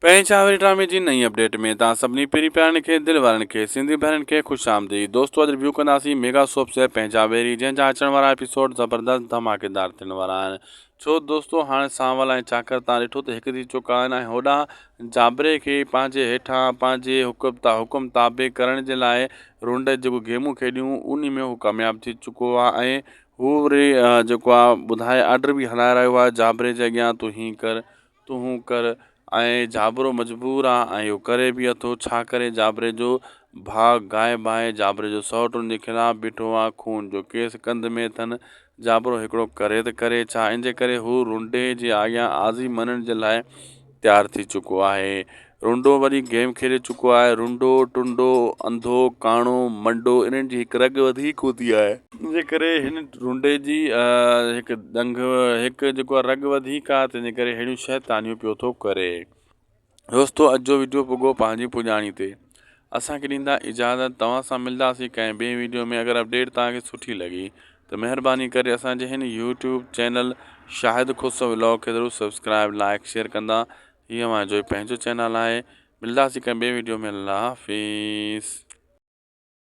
پنهنجا وري ڊرامي جي نئين اپڊيٽ ۾ توهان سڀني پرين پيارن کي دل وارن کي سنڌي ڀائرن کي خوش آمديد دوستو اڄ ريويو ڪنداسين ميگا سوپ سي پنهنجا ويري جنهن جا اچڻ وارا ايپيسوڊ زبردست ڌماڪيدار ٿيڻ وارا آهن ڇو دوستو هاڻي سانول ۽ چاڪر تان ڏٺو ته هڪ ٿي چڪا آهن ۽ هوڏانهن جابري کي پنهنجي هيٺان پنهنجي حڪم تا حڪم تابع ڪرڻ جي لاء رونڊ جيڪو گيمون کيڏيون انهي ۾ هو ڪامياب ٿي چڪو آهي ۽ هو وري جيڪو آهي ٻڌائي آرڊر به هلائي رهيو آهي جابري جي اڳيان تون هين ڪر تون هون ڪر ۽ جابرو مجبور آ ۽ اهو ڪري به اٿو ڇا ڪري جابري جو ڀاء غائب آهي جابري جو سئوٽ ان جي خلاف بيٺو آ خون جو ڪيس ڪنڌ ۾ اٿن جابرو هڪڙو ڪري ته ڪري ڇا ان جي ڪري هو رنڊي جي آڳيان آزي مڃڻ جي لاء تيار ٿي چڪو آهي رنڊو وري گيم کيڏي چڪو آهي. رنڊو، ٽنڊو، انڌو، ڪاڻو، منڊو انهن جي هڪ رڳ وڌيڪ هوندي آهي. ان جي ڪري هن رنڊي جي هڪ ڏنگهه هڪ جيڪو آهي رڳ وڌيڪ آهي تنهن جي ڪري اهڙيون شيطانيون پيو ٿو ڪري. دوستو اڄ جو وڊيو پڳو پنهنجي پڄاڻي تي. اسان کي ڏيندا اجازت توهان سان ملداسين ڪنهن ٻئي وڊيو ۾ اگر اپڊيٽ توهان کي سٺي لڳي ته مهرباني ڪري اسان جي هن YouTube channel Shahid Khoso vlog کي ضرور سبسڪرائب لائڪ شيئر ڪندا. هي اوهان جو پنهنجو چينل آهي ملداسين ڪنهن ٻي وڊيو ۾ الله حافظ.